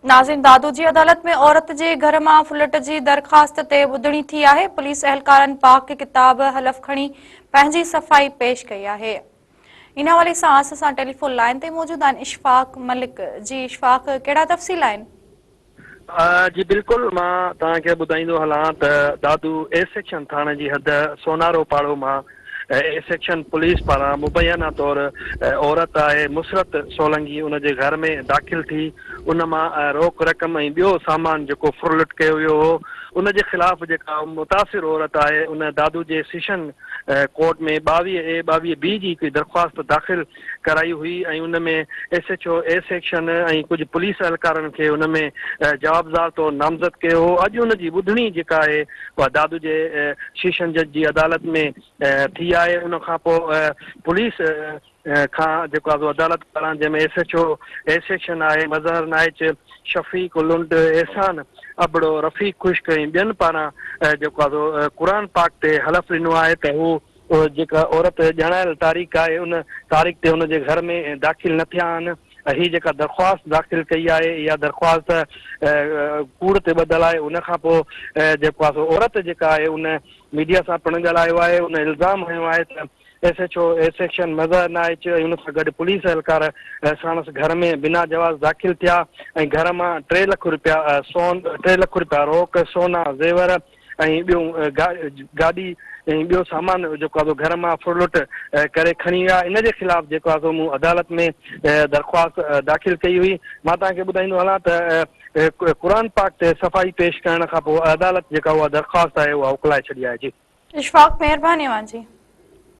ناظرين دادو جي عدالت ۾ عورت جي گهر مان ڦرلٽ جي درخواست تي ٻڌڻي ٿي آهي، پوليس اهلڪارن پاڪ ڪتاب حلف کڻي پنهنجي صفائي پيش ڪئي آهي. ان حوالي سان اسان سان ٽيليفون لائين تي موجود آهن اشفاق ملڪ جي اشفاق ڪهڙا تفصيل آهن؟ جي بلڪل مان توهان کي ٻڌائيندو هلان ته دادو اي سيڪشن ٿاڻي جي حد سونارو پاڙو مان اي سيڪشن پوليس پاران مبينا طور عورت آهي مسرت سولنگي ان جي گهر ۾ داخل ٿي ان مان روڪ رقم ۽ ٻيو سامان جيڪو ڦرلٽ ڪيو ويو هو ان جي خلاف جيڪا متاثر عورت آهي ان دادو جي سيشن ڪورٽ ۾ 22 اي 22 بي جي هڪ درخواست داخل ڪرائي هئي ۽ ان ۾ S H O A section ۽ ڪجهه پوليس اهلڪارن کي ان ۾ جوابدار طور نامزد ڪيو هو اڄ ان جي ٻڌڻي جيڪا آهي اها دادو جي سيشن جج جي عدالت ۾ ٿي آهي ان کان پوء پوليس کان جيڪو آهي عدالت پاران جنهن ۾ S H O A section آهي مظهر نائچ، شفيق لنڊ، احسان ابڙو، رفيق خشڪ ۽ ٻين پاران جيڪو آهي قرآن پاڪ تي حلف ڏنو آهي ته هو جيڪا عورت ڄاڻايل تاريخ آهي ان تاريخ تي ان جي گهر ۾ داخل نه ٿيا آهن ۽ هي جيڪا درخواست داخل ڪئي آهي اها درخواست ڪوڙ تي ٻڌل آهي ان کان پوء جيڪو آهي سو عورت جيڪا آهي ان ميڊيا سان پڻ ڳالهايو آهي ان الزام هنيو آهي ته S H O A section Mazhar Naich ۽ ان سان گڏ پوليس اهلڪار ساڻس گهر ۾ بنا جواز داخل ٿيا ۽ گهر مان ٽي لک رپيا سون ٽي لک رپيا روڪ سونا زيور ۽ ٻيون گاڏي ۽ ٻيو سامان جيڪو آهي سو گهر مان ڦرلٽ ڪري کڻي ويا ان جي خلاف جيڪو آهي سو مون عدالت ۾ درخواست داخل ڪئي هئي مان توهان کي ٻڌائيندو هلان ته قرآن پاڪ تي صفائي پيش ڪرڻ کان پوء عدالت جيڪا اها درخواست آهي اها اڪلائي ڇڏي آهي جي. اشفاق مهرباني اوهان جي.